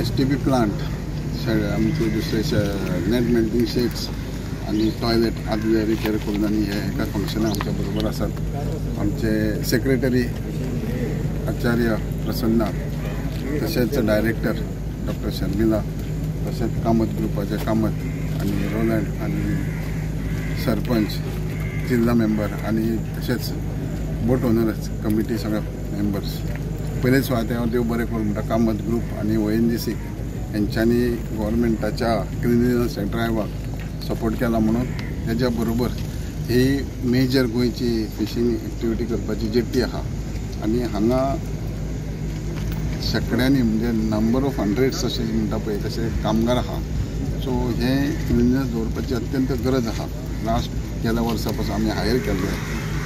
STP plant, आमचे दुसरे नेट melting shades आनी टॉयलेट आदले रिपेर करून आनी हे एका फंक्शनाक आमच्या बरोबर आसात. आमचे सेक्रेटरी आचार्य प्रसन्ना, तशेंच डायरेक्टर डॉक्टर शर्मिला, तशेंच कामत ग्रुपाचे कामत आनी रोलँड आनी सरपंच, जिल्हा मेंबर आनी तशेंच बोट ओनर्स कमिटी सगळे मेंबर्स. पयले सुवाते हांव देव बरें करूं म्हणटा कामत ग्रुप आनी ONGC हेंच्यांनी गव्हर्मेंटाच्या क्लिनलीनस ड्रायव्हाक सपोर्ट केला म्हणून. तेज्या बरोबर ही मेजर गोंयची फिशींग एक्टिविटी करपाची जेट्टी आहा आनी हांगा शेंकड्यांनी म्हणजे नंबर ऑफ हंड्रेड्स अशें म्हणटा पळय तशे कामगार आहा. सो हें क्लिनलीनस दवरपाची अत्यंत गरज आहा. लास्ट गेल्या वर्सा पासून आमी हायर केल्ले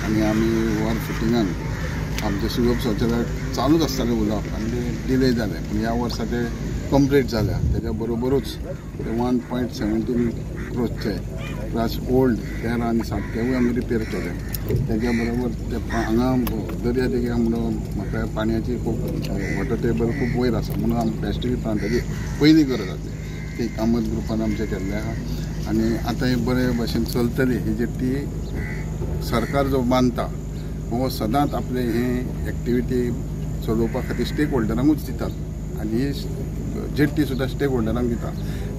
आनी आमी वर फिटिंगान आमचें सुलभ शौचालय चालूच आसतालें उलोवप आनी ते डिले जालें, पूण ह्या वर्सा ते कंप्लीट जाल्या. तेज्या बरोबरूच ते 1.17 क्रोजचे प्लस ओल्ड 13 आनी 7 तेवूय आमी रिपेर केले. तेज्या बरोबर ते हांगा दर्या देगेक म्हणून म्हाका पाणयाची खूब वॉटर टेबल खूब वयर आसा म्हणून आमकां STP प्लांटाची पयली गरज आसली, ती कामत ग्रुपान आमचें केल्लें आहा. आनी आतां हे बरे भशेन चलतली ही जेट्टी. सरकार जो बांदता हो सदांच आपले हे एक्टिविटी चलोवपा खातीर स्टेक होल्डरांकूच दितात आनी ही जेट्टी सुद्दां स्टेक होल्डरांक दितात.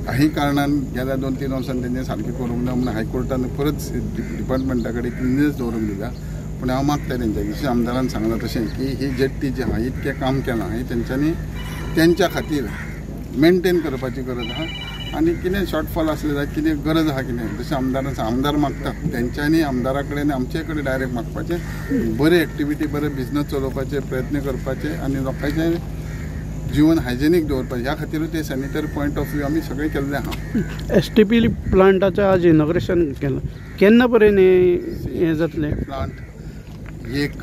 काही कारणान गेल्या 2-3 वर्सांनी तेंचे सारकें करूंक ना म्हणून हायकोर्टान परत डिपार्टमेंटा कडेन क्लिनलीनस दवरूंक दिल्या. पूण हांव मागता तेंच्या जशें आमदारान सांगलां तशें की ही जेट्टी जी आहा इतकें काम केलां हें तेंच्यांनी तेंच्या खातीर मेनटेन करपाची गरज आहा आनी कितें शॉर्टफॉल आसलें जाल्यार कितें गरज आहा कितें जशें आमदारान आमदार मागता तेंच्यांनी आमदारा कडेन आमचे कडेन डायरेक्ट मागपाचें, बरी एक्टिविटी बरे बिजनस चलोवपाचे प्रयत्न करपाचे आनी लोकांचें जीवन हायजेनीक दवरपाचें. ह्या खातीरूच ते सॅनिटरी पॉयंट ऑफ व्यू आमी सगळें केल्लें आहा. STP प्लांटाचें आज इनॉग्रेशन केलां, केन्ना पर्यंत हें जातलें? प्लांट एक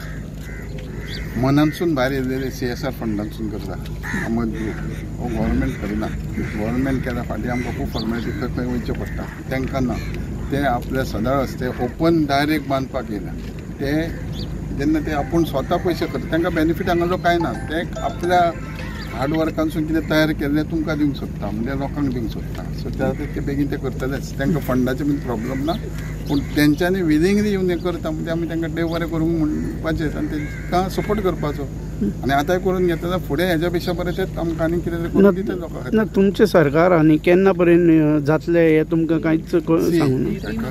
मनांतसून भायर येयलेले CSR फंडांतसून करता कामत ग्रूप, हो गव्हर्मेंट करिना. गव्हर्मेंट केल्या फाटीं आमकां खूब फॉर्मेलिटी खंय खंय वयचें पडटा, तांकां ना. ते आपल्या सदांच ते ओपन डायरेक्ट बांदपाक येयना. ते जेन्ना ते आपूण स्वता पयशे करता तांकां बेनिफीट हांगासर कांय ना. ते आपल्या हार्ड वर्कांसून कितें तयार केल्लें तुमकां दिवंक सोदता, म्हणजे लोकांक दिवंक सोदता. सो त्या खातीर ते बेगीन ते करतलेच, तांकां फंडाचे बीन प्रॉब्लम ना. पूण तेंच्यांनी विलिंगली येवन हें करता म्हणजे आमी तांकां देव बरें करूंक म्हणपाचें आनी तांकां सपोर्ट करपाचो. आनी आतांय करून घेतले जाल्यार फुडें हेज्या पेक्षा बरें तें आमकां आनी कितें तरी करून दितले लोकां खातीर. ना तुमचें सरकार आनी केन्ना पर्यंत जातलें हें तुमकां कांयच सांगूं?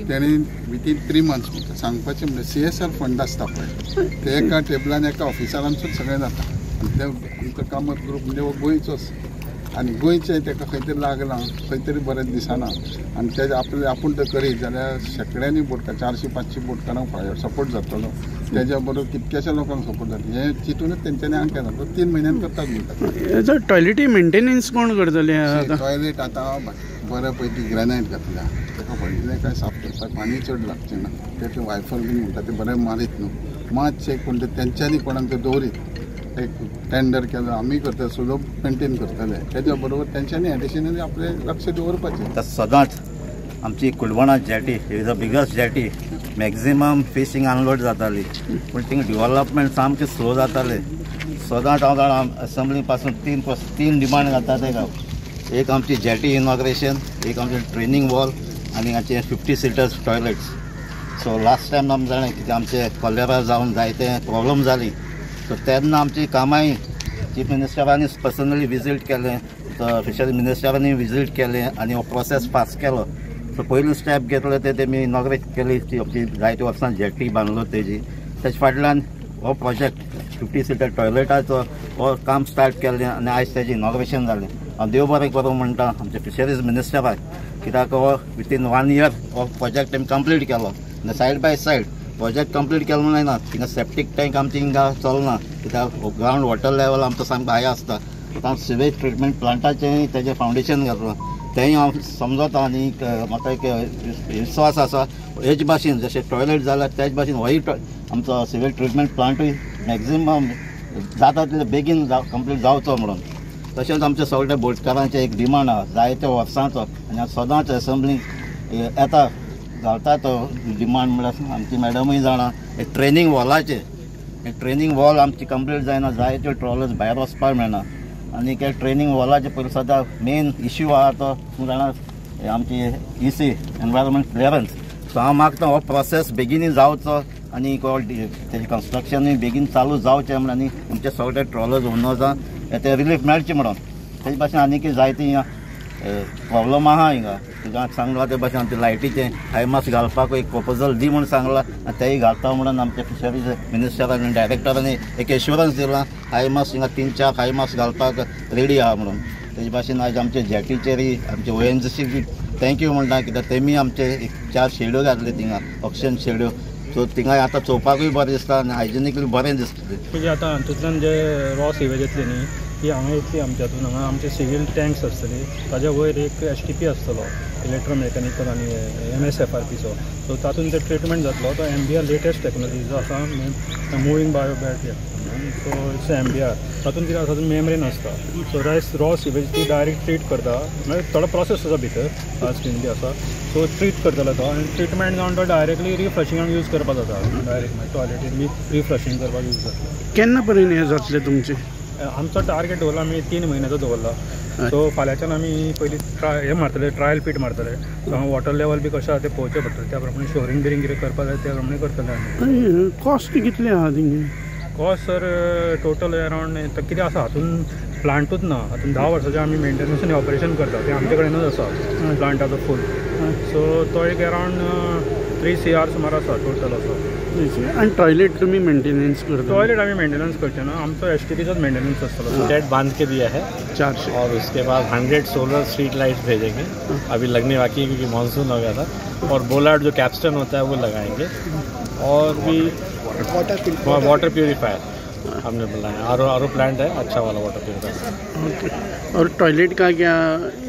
तेणी विथीन 3 मंथ्स म्हणटा. सांगपाचें म्हणजे CSR fund आसता पळय ते एका टेबलान एका ऑफिसरानसून सगळें जाता. आनी ते आमचो कामत ग्रूप म्हणजे हो गोंयचोच आनी गोंयचें ताका खंय तरी लागलां, खंय तरी बरें दिसना आनी तेजें आपलें आपूण तर करीत जाल्यार शेंकड्यांनी बोटकार 400-500 बोटकारांक सपोर्ट जातलो. तेज्या बरोबर कितक्याशा लोकांक सपोर्ट जातलो हें चिंतूनच तेंच्यांनी हांगा केलां. तो 3 म्हयन्यान करतात म्हणटा. टॉयलेटी मेंटेनन्स कोण करतले? टॉयलेट आतां बऱ्या पैकी ग्रॅनायट घातल्या, ताका व्हडलें कांय साफ करपाक पाणी चड लागचें ना. ते वायफर बीन म्हणटा ते बरें मारीत न्हू, मातशें कोण ते तेंच्यांनी कोणाक ते दवरीत एक टेंडर केलो आमी करता सुलभ मेंटेन करतले. तेज्या बरोबर तेंच्यांनी एडिशनली आपलें लक्ष दवरपाचें. आतां सदांच आमची Kulbona jetty is a biggest jetty, maximum fishing unload जाताली, पूण थिंगा डिवलपमेंट सामकें स्लो जातालें. सदांच हांव जाणा असेंब्ली पासून तीन डिमांड घालता तेका. एक आमची जेटी इनॉग्रेशन, एक आमचें ट्रेनींग हॉल आनी आमचे 50 seaters toilets. So last time आमी जाणा कितें आमचे कॉलेरा जावन जायते प्रॉब्लम जाली. सो तेन्ना आमची कामांय चीफ मिनिस्टरांनी पर्सनली विजीट केलें, फिशरी मिनिस्टरांनी विजीट केलें आनी हो प्रोसेस फास्ट केलो. सो पयली स्टेप घेतलो ते तेमी इनॉग्रेट केली ती आमची जायते वर्सां जेटी बांदलो तेजी. तेजे फाटल्यान हो प्रोजेक्ट 50 सिटर टॉयलेटाचो हो काम स्टार्ट केलें आनी आयज तेजें इनॉग्रेशन जालें. हांव देव बरें करूं म्हणटा आमच्या फिशरीज मिनिस्टराक, कित्याक हो विथीन 1 इयर हो प्रोजेक्ट तेमी कंप्लीट केलो. आनी side by side project complete केलो म्हणून जायना, थिंगा सेप्टीक टँक आमची हिंगा चलना, कित्याक ग्रावंड वॉटर लेवल आमचो सामको हाय आसता. आतां सिवेज ट्रिटमेंट प्लांटाचें तेजें फावंडेशन घातलां, तेंय हांव समजता आनी म्हाका एक विस्वास आसा हेच भाशेन जशें टॉयलेट जाल्यार तेच भाशेन होय आमचो सिवेज ट्रिटमेंट प्लांटूय मॅक्झिमम जाता तितले बेगीन कंप्लीट जावचो म्हणून. तशेंच आमच्या सगळ्या बोटकारांचें एक डिमांड आसा जायत्या वर्सांचो आनी सदांच एसेंब्लीक येता घालता तो डिमांड म्हळ्यार आमची मॅडमूय जाणा एक ट्रेनींग हॉलाचें, एक ट्रेनींग हॉल आमची कंप्लीट जायना, जायत्यो ट्रॉलर्स भायर वचपाक मेळना. आनी ट्रेनिंग हॉलाचे पयलीं सद्या मेन इश्यू आहा तो तूं जाणा आमची EC एनवायरमेंट क्लियरन्स. सो हांव मागता हो प्रोसेस बेगीनूय जावचो आनी तेजें कन्स्ट्रक्शनूय बेगीन चालू जावचें म्हणून आनी आमचे सगळे ट्रॉलर्स ओनर्सां ते रिलीफ मेळचें म्हणून. तेजे भाशेन आनीक जायती प्रॉब्लम आहा हिंगा. तुका सांगलां ते भाशेन आमचे लायटीचें हायमास घालपाक एक प्रपोजल दी म्हूण सांगलां आनी तेय घालता म्हणून आमच्या फिशरीज मिनिस्टरान आनी डायरेक्टरांनी एक एश्युरन्स दिलां हायमास हिंगा 3-4 हायमास घालपाक रेडी आहा म्हणून. तेजे भाशेन आयज आमचे जेटीचेरय आमचे ONGC बी thank you म्हणटा कित्याक तेमी आमचे एक 4 शेड्यो घातले थिंगा ऑक्सिजन शेड्यो. सो थिंगा आतां चोवपाकूय बरें दिसता आनी हायजिनिकली बरें दिसता. म्हणजे आतां हातूंतल्यान जे रॉ सिवेज येतली न्ही ती हांगा येतली आमच्या हातून. हांगा आमचे सिवील टँक्स आसतले, ताज्या वयर एक STP आसतलो इलेक्ट्रोमेकॅनिकल आनी MSFRPचो. सो तातूंत ते ट्रिटमेंट जातलो तो MBR latest technology जो आसा moving bio bed. So it's MBR. तातूंत कितें आसा मेम्ब्रेन आसता. सो रायस रॉ सिवेज ती डायरेक्ट ट्रीट करता, म्हळ्यार थोडो प्रोसेस आसा भितर स्क्रीन बी आसा. सो ट्रीट करतलो तो आनी ट्रिटमेंट जावन तो डायरेक्टली रिफ्लशिंगाक यूज करपाक जाता. डायरेक्ट मागीर टॉयलेटीन बी रिफ्लशींग करपाक यूज जाता. केन्ना पर्यंत हें जातलें तुमचें? आमचो टार्गेट दवरला आमी 3 म्हयन्याचो दवरला. सो फाल्यांच्यान आमी पयलीं हे मारतले, ट्रायल पीट मारतले. सो हांगा वॉटर लेवल बी कशें आसा तें पळोवचें पडटलें, त्या प्रमाणे शोरींग बिरींग कितें करपाक जाय त्या प्रमाणे करतले आमी. कॉस्ट कितली आहा तिंगे? कॉस्ट सर टोटल अरावंड कितें आसा हातून प्लांटूच ना. हातून 10 वर्साचें आमी मेंटेनन्स आनी ऑपरेशन करता तें आमचे कडेनूच आसा प्लांटाचो फूल. सो तो एक अरावंड 3 CR सुमार आसा टोटल असो. आनी टॉयलेट तुमी मेंटेनन्स करता? टॉयलेट आमी मेंटेनन्स करचे ना, आमचो STPचोच मेंटेनन्स आसतलो. शेड बांध के दिया है 400 और उसके बाद 100 सोलर स्ट्रीट लाइट्स भेजेंगे, अभी लगने बाकी है क्योंकि मानसून हो गया था. और बोलार्ड जो कैप्स्टन होता है वो लगाएंगे और भी वाटर प्योरीफायर हमने बुलाया. आर ओ प्लांट है अच्छा वाला वाटर प्योरीफायर. ओके. और टॉयलेट का क्या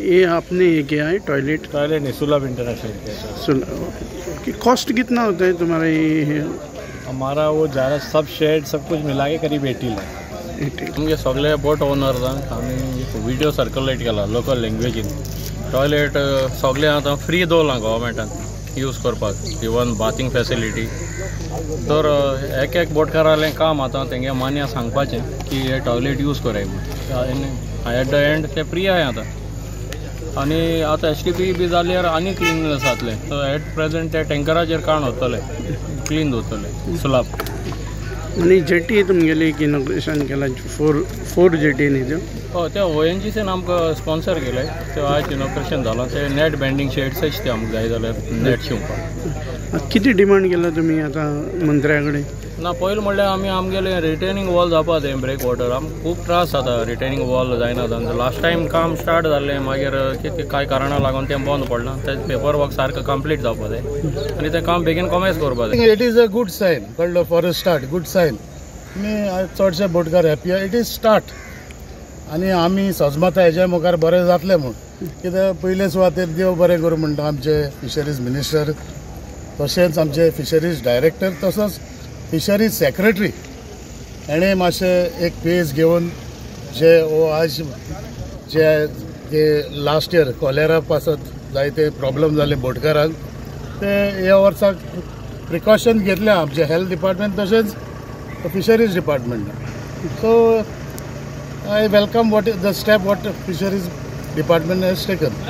ये आपने ये किया है? टॉयलेट टॉयलेट नहीं, सुलभ इंटरनेशनल किया है। सुलभ. कॉस्ट कितना होता है तुम्हारा ये? हमारा वो ज़्यादा सब शेड सब कुछ मिला के करीब 80 लाख. आमगे सगळे बोट ओनर्सांक आमी व्हिडियो सर्कुलेट केला लोकल लँग्वेजीन. टॉयलेट सगळे आतां फ्री दवरलां गव्हर्मेंटान यूज करपाक, इवन बाथींग फॅसिलिटी. तर एक एक बोटकारालें काम आतां तेंगे मान्या सांगपाचें की हे टॉयलेट यूज कराय म्हूण. एट the and ते फ्री आहाय आतां. आनी आतां STP बी जाल्यार आनी क्लीन जातलें. सो एट प्रेजेंट ते टँकराचेर काण वतले, क्लीन दवरतले सुलाब. आनी जेटी तुमगेली इनॉग्रेशन केला 4 जेटी न्ही त्यो? हय, ते ONGCन आमकां स्पॉन्सर केले. ते आयज इनॉग्रेशन जालां. ते नेट बँडींग शेड्सच ते आमकां जाय जाल्यार नेट शिंवपाक. कितें डिमांड केला तुमी आतां मंत्र्या कडेन? ना, पयलीं म्हणल्यार आमी आमगेलें रिटेनिंग वॉल जावपा तें ब्रेक वॉटर. आमकां खूब त्रास जाता रिटेनिंग वॉल जायना जावन. लास्ट टायम काम स्टार्ट जाल्लें, मागीर कितें कांय कारणां लागून तें बंद पडलां. तें पेपर वर्क सारकें कंप्लीट जावपा जाय आनी तें काम बेगीन कॉमेन्स करपा जाय. It is a good sign कळ्ळो, for a start good sign. आमी चडशे बोटकार हॅपी आहा. It is start आनी आमी सजमता हेज्या मुखार बरें जातलें म्हूण. कित्याक पयले सुवातेर देव बरें करूं म्हणटा आमचे फिशरीज मिनिस्टर, तशेंच आमचे फिशरीज डायरेक्टर, तसोच फिशरीज सेक्रेटरी हेणें मातशें एक पेज घेवन जे हो आज जे जे लास्ट इयर कॉलेरा पासत जायते प्रॉब्लम जाले बोटकारांक, ते ह्या वर्साक प्रिकॉशन घेतलें आमचे हेल्थ डिपार्टमेंट तशेंच fisheries department. So I welcome what the step what fisheries department has taken.